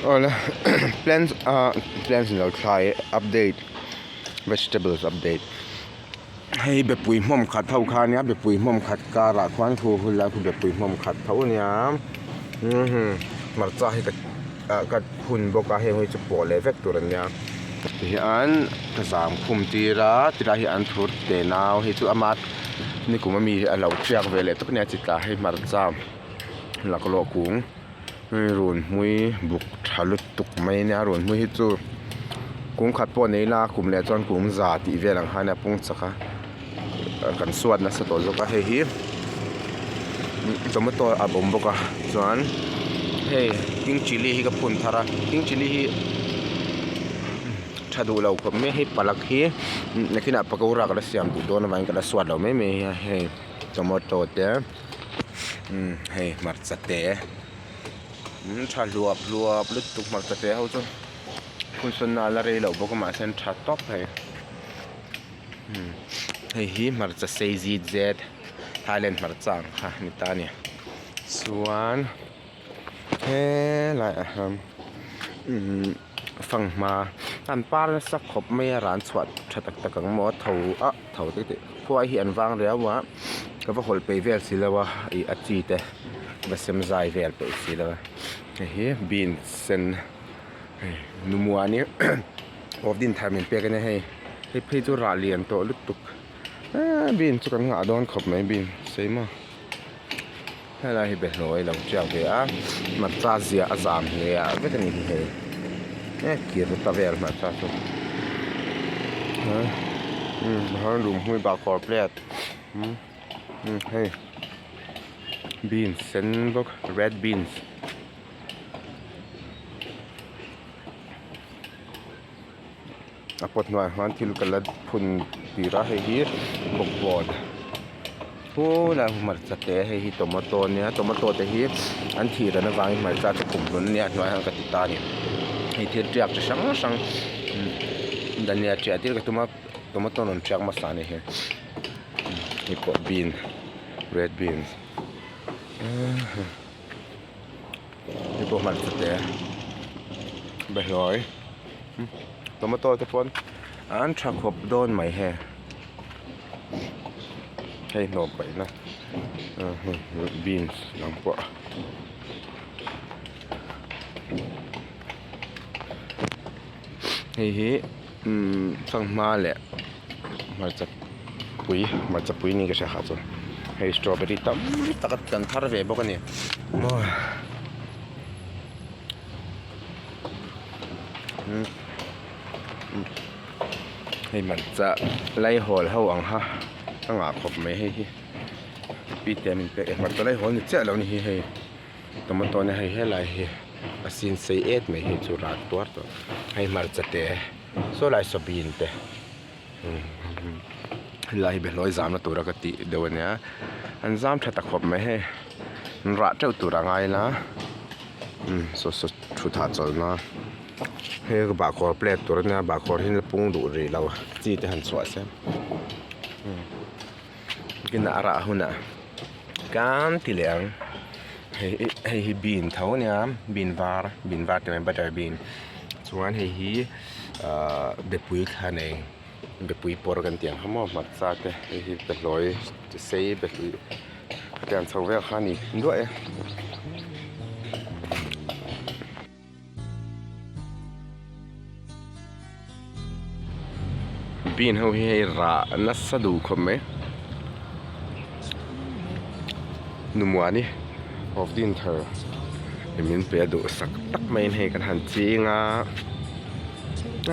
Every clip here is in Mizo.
Awle plants ah plants ni lo thlai update vegetables update hei bepui hmawm khat ho kha ania bepui hmawm khat karah khuan khu hun lai khu bepui hmawm khat tho ania hmarcha hi ka ah ka phun bawk a heng hi chu pawh leh vek tur ania tihian ka zam khum tir a tilai hi an thur teh nau hei chu ama nikum ami a lo tiak ve leh tawp ania chi tla hei hmarcha laklawh kung. Hei run hmui buk tha lutuk mai ania run hmui hi chu kung khat pawh nei ila kum leh chuan kum za tih vel ang khan a pung chak a kan suat nasa tawh zawk a hei hi tomato a awm bawk a chuan hei king chilli hi ka phun thar a king chilli hi tha duh lo khawp mai hei palak hi nakinah pakora ka la siam duh dawn avangin ka la suat lo mai mai a hei tomato te. Umm hei hmarcha te umm tha hluap hluap lutuk hmarcha te ho chu hun sawn na a la rei loh bawk a mahse an tha tawp hei umm hei hi hmarcha sei zit zet Thailand hmarcha ang kha a ni ta a ni chuan helaiah hian umm fanghma an par nasa khawp mai a ran chhuah tha tak tak ang maw tho a tho te tih khuai hi an vang riau a ka va hawlh peih vel si lo a ih a chi te va sem zai vel peih si lo a hei hi beans sen hei numuani awp din thar min pek a nia hei hei phei chu rah lian tawh lutuk eee bean chu kan ngah dawn khawp mai bean sei maw. Helai hi behlawi lo tiak ve a hmarcha zia a zam hle a vek a ni hi hei e kir ta vel hmarcha chu umm lung hmui bahkhawr plate umm hei beans sen bawk red beans. A pot hnuaiah khan thil ka la phun tir a hei hi bawkbawn khulai hmarcha te hei hi tomato ania tomato te hi an thih ran avangin hmarcha chu kum hlun ania a hnuaiah hian ka ti ta a ni hei thil tiak chi hrang hrang dania tiah tir ka tum a tomato rawn tiak hmasa a ni hi hei pawh bean red beans hei pawh hmarcha te behlawi. Tomato te pawn an tha khawp dawn mai hei hei hnawh paih na beans lam pawh hei hi umm fanghma leh hmarcha pui hmarcha pui niin ka hria kha chuan hei strawberry tam tak kan thar ve bawk a ni maw. Hei hmarcha laihawl ho ang kha a ngah khawp mai hei hi pi te min pek e hmarcha laihawl ni chiah lo ni hi hei tomato nia hei helai hi a sin sei et mai hei chu ral tuar tawh hei hmarcha te saw lai sawbin te helai hi behlawi zamna tura ka tih deuh ania an zam tha ta khawp mai hei an rah teuh tur a ngai ila umm saw saw thut hahchawlhna hei bahkhawr plate tur ania bahkhawr hi la pung duh rih lo chi te han chhuah se kinah a rah hunah kan ti leh ang hei hei hi bean tho ania bean var bean var tih mai butter bean chuan hei hi ahh bepui thla nei bepui pawr kan tih ang kha maw hmarcha te hei hi behlawi sei behlui khatiang chho vel kha a ni duah e. Bean ho hi hei rah nasa duh khawp mai Numuani of Dinthar min pe a duh sak tak maiin hei kan han ching a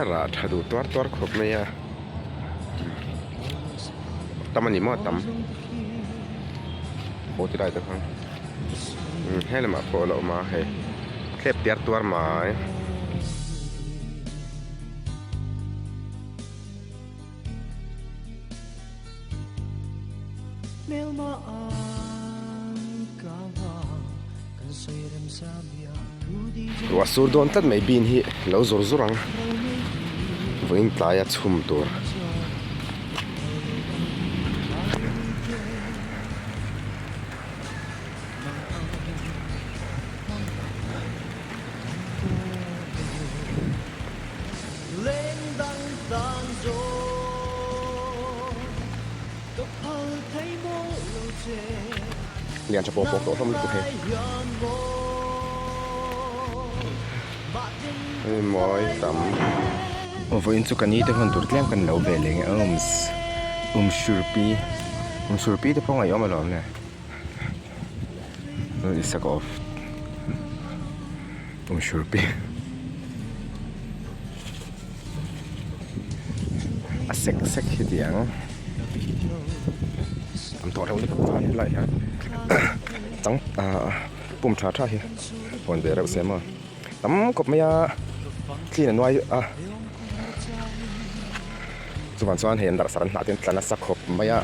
a rah tha duh tuar tuar khawp mai a tam a ni maw tam haw ti lai te khan. He lamah pawh a la awm a hei thlep tiar tuar mai. Ruah sur dawn tlat mai bean hi lo zawr zawr ang vawiin tlaia chhum tur. Lian tha pawng pawng tawh hlawm lutuk hei. Hei mawi tam. Aw vawiin chu ka ni te huan tur tlem kan lo ve leh nge awms umsurpi umsurpi te pawh ngaihawm alawm le isak of umsurpi a sek sek hi ti ang an tawh reuh lutuk a helaiah hian chang ah pum tha tha hi hawn ve reuh se maw tam khawp mai a thli a nuai a chuvang chuan hei an darh sar an hnah te an tla nasa khawp mai a.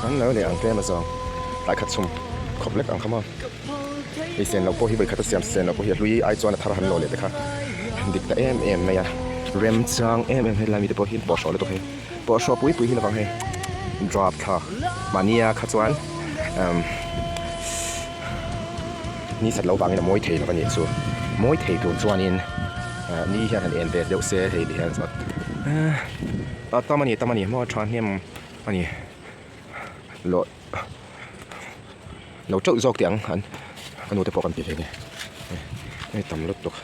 An lo leh ang tlem a zawng tlai khat chhum khawp lek ang kha maw hei sen loh pawh hi vawikhat a siam sen loh pawh hi a hlui ai chuan a thar han lawh leh te kha dik ta em em mai a remchang em em helai mite pawh hi pawh hrawh lutuk hei pawh hrawh pui pui hi lovang hei drop thlak mahnia kha chuan umm ni sat loh vangin a mawi thei lo a nih chu mawi thei tur chuanin ah ni hian han en ve deuh se hei ti hian chuan ah tam a ni tam a ni maw tha hnem a ni lawh lo teuh zawk teh ang an ka nu te pawh kan ti thei a ni hei tam lutuk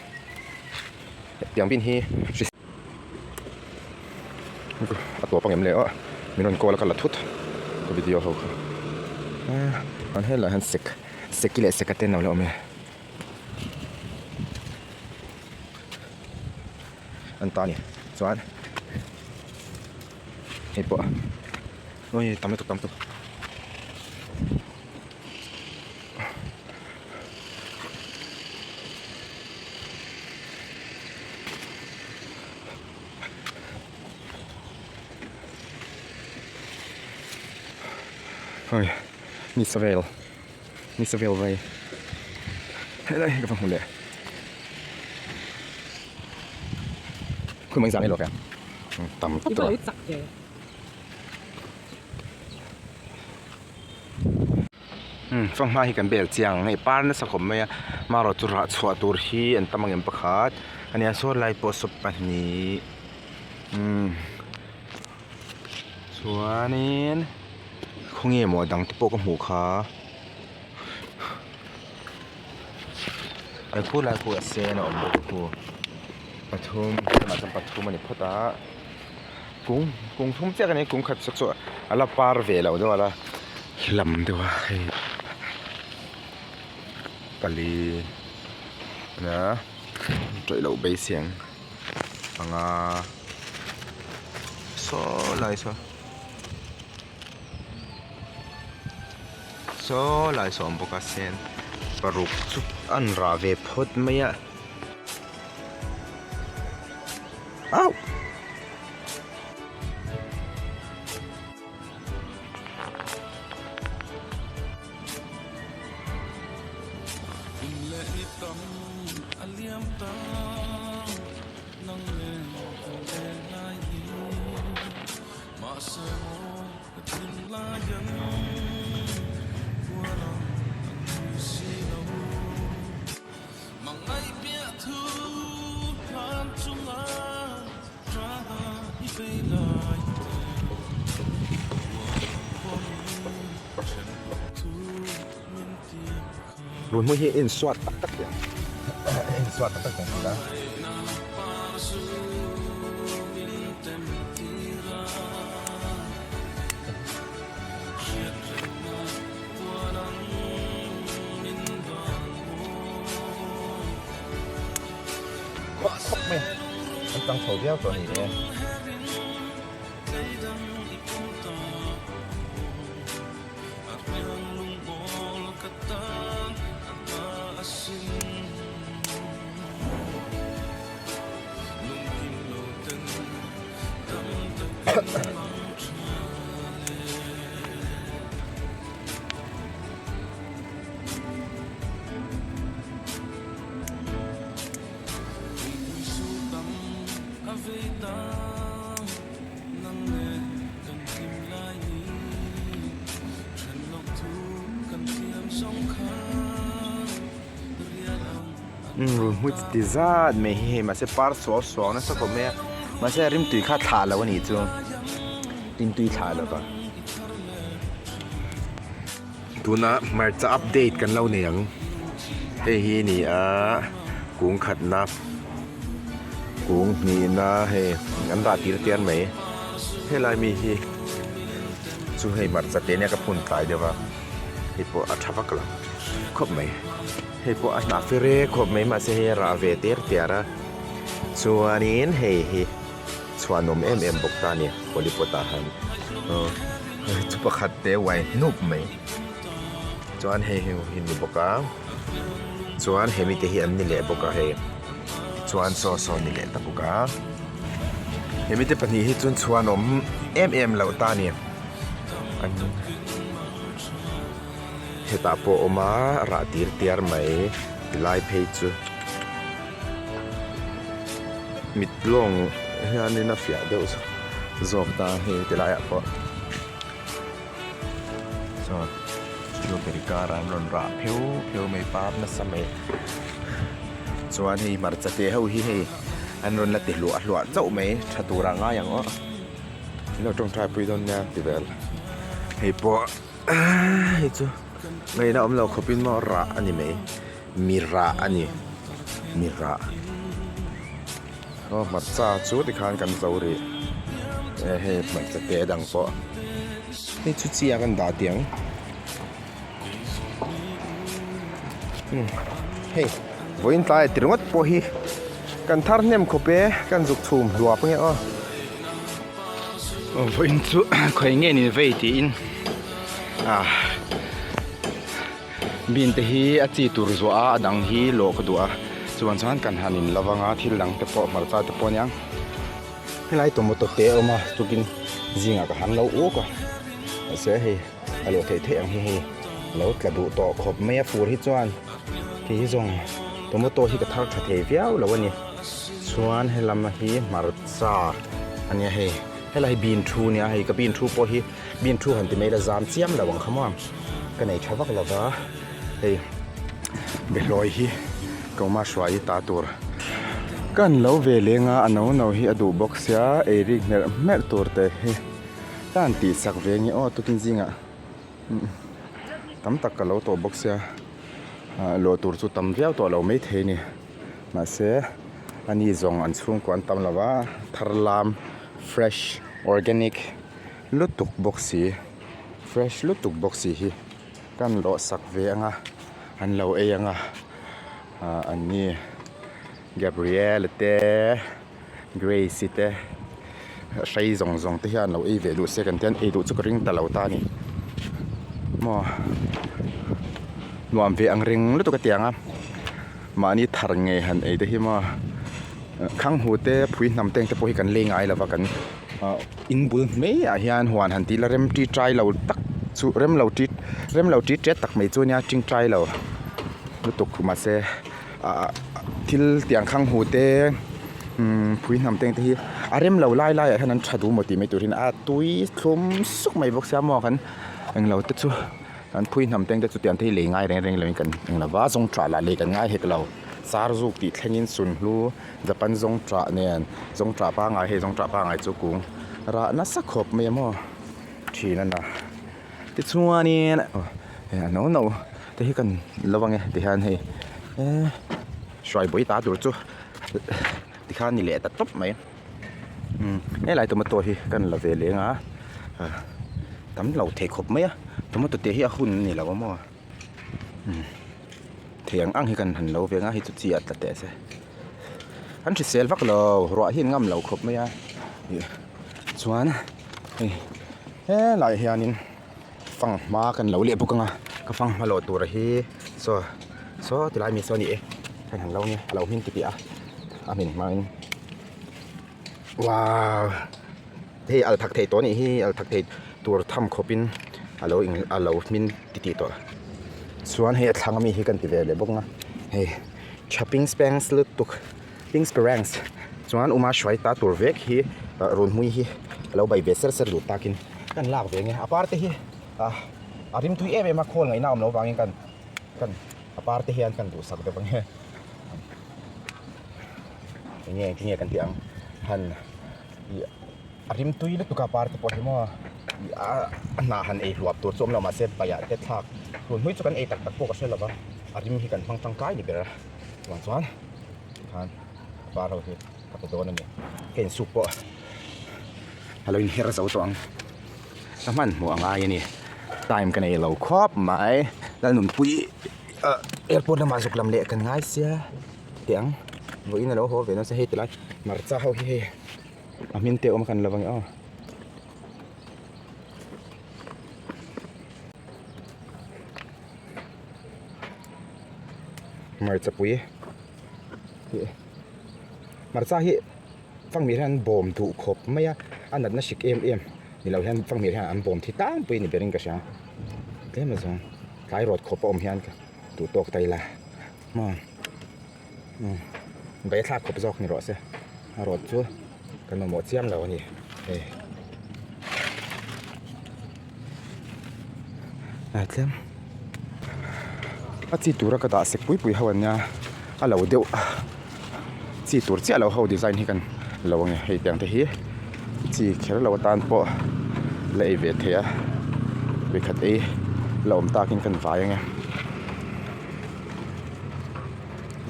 tiang bin hi a tawp ang em le aw min rawn call a ka la thut ka video ho kha an helaiah hian sek seki leh seka te an lo la awm e an ta a ni chuan hei pawh awi tam lutuk tam lutuk. Hei ni sa vel ni sa vel vai helai hi ka va hmu leh khawi mai zan ilo ve tam tawh Fanghma hi kan bel chiang ang hei par nasa khawp mai a marawh chu rah chhuah tur hi an tam ang em pakhat a nia saw lai pawh saw pahnih umm chuanin khawnge maw dang te pawh ka hmuh kha a khu lai khu a sen a awm bawk a khu pathum tunah chuan pathum a ni phawt a kung kung thum chiah ka ni kung khat saw chu a la par ve lo deuh a la hlam deuh a hei pali a tawih loh beisei ang panga saw lai saw saw lai saw a awm bawk a sen paruk chu an rah ve phawt mai a. Au! Runhmui hi insuat tak tak hian insuat tak tak hian tih la. Khawp khawp mai a an tang chho viau tawh a ni e. Umm hmui chi ti zat mai hi hei mahse par suau suau nasa khawp mai a. Mahse a rimtui kha thlah lo a nih chu. Rimtui thlah lo va. Tuna hmarcha update kan lo nei ang. Hei hi a ni a kung khatna kung hnihna hei an dah tir tiar mai. Helai mi hi chu hei hmarcha te nia ka phun tlai deuh a hei pawh a tha vak lo khawp mai. Hei pawh a hnah fir e khawp mai mahse hei a rah ve ter tiar a chuanin hei hi chhuanawm em em bawk ta a ni polypot ah han aw chu pakhat te uai hnup mai chuan hei hi hi ni bawk a chuan hemi te hi an ni leh bawk a hei tichuan saw saw ni leh ta bawk a hemi te pahnih hi chuan chhuanawm em em loh ta a ni an. Hetah pawh a awm a rah tir tiar mai ti lai phei chu mit lawng hianin a fiah deuh zawk ta hei ti laiah pawh chuan strawberry kar an rawn rah pheu pheu mai par nasa mai chuan hei hmarcha te ho hi hei an rawn la ti hluah hluah chauh mai tha turah ngai ang aw in lo tawngtai pui dawn nia ti vel hei pawh. Hei chu ngaihna awm lo khawpin maw rah a ni mai mi rah a ni mi rah aw hmarcha chu tikhan kan zo rih e hei hmarcha te dang pawh hei chu chi a kan dah tih ang hei vawiin tlai ti ringawt pawh hi kan thar hnem khawp e kan zuk chhum hluap ange aw. Vawiin chu khawi nge ni vei tiin ah bean te hi a chi tur zuah a a dang hi lawh ka duh a chuan chuan kan han in lo vang a thil dang te pawh hmarcha te pawh aniang helai tomato te a awm a tukin zingah ka han lo uk a mahse hei a lawh theih theih ang hi hei lo tla duh tawh khawp mai a fur hi chuan kei hi zawng tomato hi ka thar tha thei viau lo a ni. Chuan helam hi hmarcha a nia hei helai hi bean thu a nia hei ka bean thu pawh hi bean thu han ti mai ila zam chiam lo ang kha maw ka nei tha vak lo va hei behlawi hi Koma hruai hi ta tur kan lo ve leng a a no no hi a duh bawk sia ei rik hmerh hmerh tur te hi ka han tih sak ve nge aw tukin zingah tam tak ka lo tawh bawk sia ah luah tur chu tam viau tawh lo maithei a ni. Mahse ani zawng an chhungkua an tam lo va thar lam fresh organic lutuk bawk si fresh lutuk bawk si hi kan lawh sak ve ang a an lo ei ang a ah an ni Gabriel te Grace te hrei zawng zawng te hian lo ei ve duh se kan tian ei duh chu ka ring ta lo ta a ni maw nuam ve ang reng lutuk a tiang a mahni thar ngei han ei te hi maw khang hu te phui hnam te ang te pawh hi kan lei ngai lo va kan ah in bul hmeiah hian huan han tih ila rem ṭi ṭai lo tak chu rem lo ṭi rem lo ṭi ṭet tak mai chu ania ṭingṭai lo lutuk mahse. ah thil tiang khang hmu te umm phui hnam te ang te hi a rem lo lai lai ah hian an tha duh maw tih mai turin a tui thlum suk mai bawk sia maw kan englo te chu kan phui hnam te ang te chu tiang te hi lei ngai reng reng lovin kan englo va zawng tah lah lei kan ngai hek lo sar zuk tih thlengin sunhlu japan zawng tah nen zawng tah pangai hei zawng tah pangai chu kung rah nasa khawp mai a maw thin a na. Tichuanin hei a no no te hi kan lo ang e tihian hei eee hruai bawi ta tur chu tikhan ni leh ta tawp mai umm helai tomato hi kan la ve leng a tam lo thei khawp mai a tomato te hi a hun a ni lo a maw umm thei ang ang hi kan han lo ve ang a hei chu chi a tla teh se an hrisel vak lo ruah hi an ngam lo khawp mai a ih chuan hei. Helaiah hianin fanghma kan lo leh bawk ang a ka fanghma lawh tur hi saw saw tilai mi saw a ni e hei han lo nia a lo hmin titih a a hmin hmain wow hei al thak thei tawh a nih hi al thak thei tur tham khawpin a lo in a lo hmin titih tawh chuan hei a thlang ami hi kan ti ve leh bawk ang a hei tha pings pengs lutuk. Pingsperangs chuan uma hruai ta tur vek hi runhmui hi a lo bai ve ser ser duh takin kan lak ve nge a par te hi ah a rim tui em em a khawl ngaihna awm loh vangin kan kan a par te hian kan duhsak deuh ang e enge engtin nge kan tih ang han. Ih a rim tui lutuk a par te pawh hi maw ih a hnah han ei hluap tur chu awm lo mahse paiah te thlak tun hmui chu kan ei tak tak pawh ka hre lo va a rim hi kan hmang tangkai ni ber a chuvang chuan tikhan a par ho hi ka pe dawn a ni ka insuk pawh a lo inher zo tawh ang ka hmanhmawh a ngai a ni time ka nei lo khawp mai Lalnunpuii ah airport lamah zuk lam leh kan ngai sia. Teh ang vawiin a lo haw ve nasa hei tilai hmarcha ho hi hei a hmin te awm a kan lo ang e aw. Hmarcha pui hi hmarcha hi fangmir hian an bawm duh khawp mai a a natna hrik em em ni lo hian fangmir hian an bawm thi tlangpui ni berin ka hria tlem azawng tlai rawt khawp a awm hian duh tawk ta ila. Maw umm bai thlak khawp zawk ni rawh se a rawt chu kan mamawh chiam lo a ni hei a tlem a chi tura ka dah sek pui pui ho an nia a lo deuh chi tur chiah lo ho design hi kan lo ang e hei tiang te hi chi kher lo atan pawh la ei ve thei a vawikhat ei la awm takin kan vai ang e.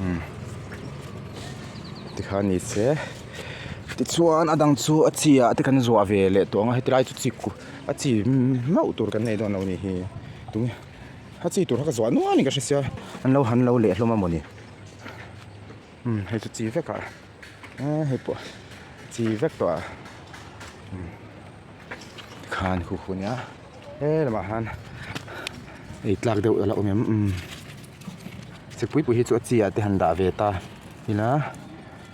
Umm tikhan ni se tichuan a dang chu a chi ah te kan zuah ve leh tawh ang a heti lai chu chi ku a chi mauh tur kan nei dawn lo a nih hi tunge a chi tur kha ka zuah nual in ka hre sia an lo han lo leh hlawm a mawni umm hei chu chi vek ah eee hei pawh chi vek tawh ah umm tikhan khu khu nia he lamah han ei tlak deuh a la awm em umm Sikpui pui hi chu a chi ah te han dah ve ta ila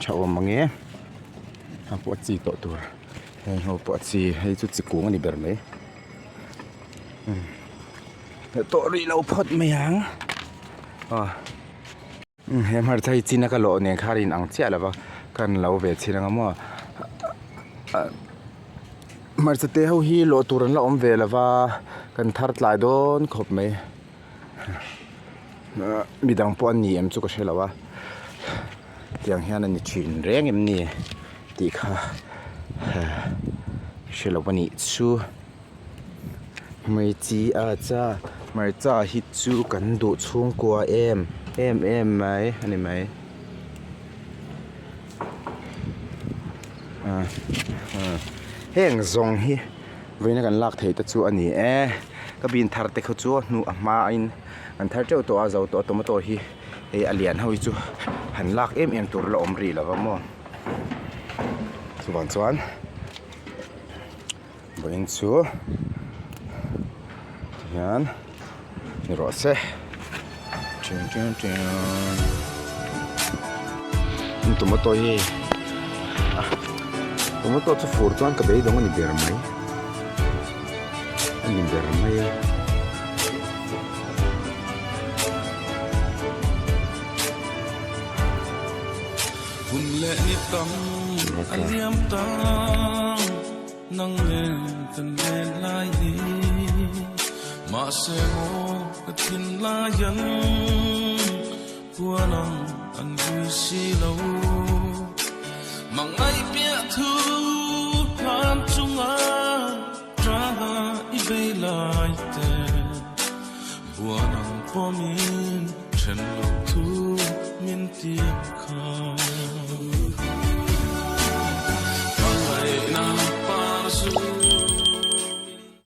tha awm ang e a pawh a chi tawh tur heng ho pawh a chi hei chu chi kung a ni ber mai umm tawh rih lo phawt mai ang aw he hmarcha hi chin a ka lawh nen kha a inang chiah lo va ka han lo ve chhin ang a maw hmarcha te ho hi lawh tur an la awm ve lo va kan thar tlai dawn khawp mai. Midang pawh an ni em chu ka hre lo a tiang hian a ni thin reng em ni tih kha hre lo a nih chu hmeichhi a cha hmarcha hi chu kan duh chhungkua em em em mai a ni mai heng zawng hi. Vawiina kan lak theih te chu a ni e ka bin thar te kha chu a hnu a hma in an thar teuh tawh a zo tawh a tomato hi hei a lian ho hi chu han lak em em tur la awm rih lo va maw chuvang chuan vawiin chu tihian ni rawh se tomato hi tomato chu fur chuan ka beidawng a ni ber mai a ni ber mai a. Hun leh ni tam a liam ta. Nang nen kan len lai hi mahse maw ka thin lai ang puan ang an vui si lo. Mangai piah thu hlan chunga traha i bei lai te buan ang pawmin then lo thu min tiam kha.